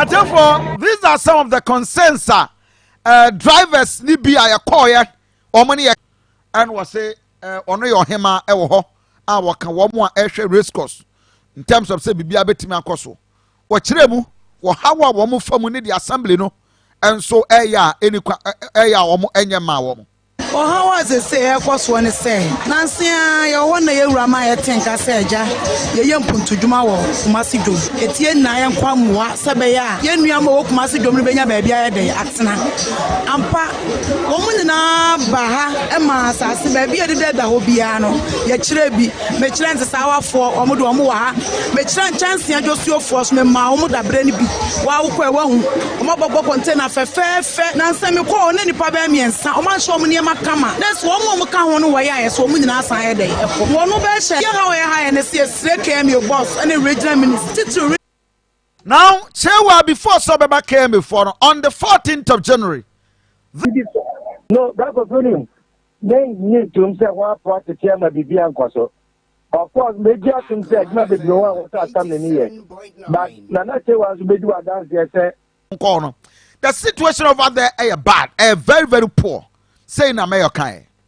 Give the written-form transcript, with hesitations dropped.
Atiefoɔ, these are some of the concerns a drivers ni bi a yɛkɔɔyɛ wɔn ne yɛ ɛna wɔse ɔno yɛ ɔhema ɛwɔ hɔ a wɔka wɔn a ɛhwɛ race course in terms of sɛ biribi abɛtumi akɔ so. Wɔkyerɛ mu wɔhaw a wɔn fa mu ne de assembly no nso ɛyɛ a ɛni kwa ɛyɛ a wɔn ɛnyɛ maa wɔn. Ɔhaw a sese ɛkɔ soɔ ne sɛ nanse a yɛwɔ hɔ na yɛwura ma yɛte nka sɛ agya yɛyɛ mpuntudwuma wɔ Kumase dwom ɛtie nyinaa yɛnkɔ mmoa sɛ bɛyɛ a yɛn nua ma wɔ Kumase dwom no bɛnya baabi ayɛ dɛn atena. Ampa, wɔn mu nyinaa ba ha ma asase baabi a yɛdeda da hɔ biara no yɛkyerɛ bi. Mekyerɛ nsesaawafoɔ, wɔn de wɔn wɔ ha. Mekyerɛ nkyɛnsee adwosuofoɔ so, memaa wɔn dabrɛ no bi. Wɔawokɔ ɛ wahu wɔn abɔbɔ container fɛfɛɛfɛ. Nansa mekɔ hɔ ne nipa bɛyɛ mmiɛnsa, wɔn ahyɛ wɔn nneɛma kama na sɛ wɔn a wɔka ho no wɔyɛ ayɛ so wɔn nyinaa san yɛ dɛ ɛkɔ wɔn bɛhyɛ yɛ ha. Wɔyɛ ha yɛ ne sɛ yɛsrɛ KMA boss ne regional minister titiri. Now Kyewa, before sɛ ɔbɛba KMA foɔ no on the 14th of January. No, Brakɔ nim ne ntom sɛ wɔapo atete ama biribi ankɔ so. Of course, megye atom sɛ adwuma bebree wɔ a wɔsɛ assembly ne yɛ, but Nana Kyewa nso bɛdi wɔ adanseɛ sɛ nkɔɔ no, the situation over there ɛyɛ bad, ɛyɛ very very poor. Sei na mɛyɛ kan.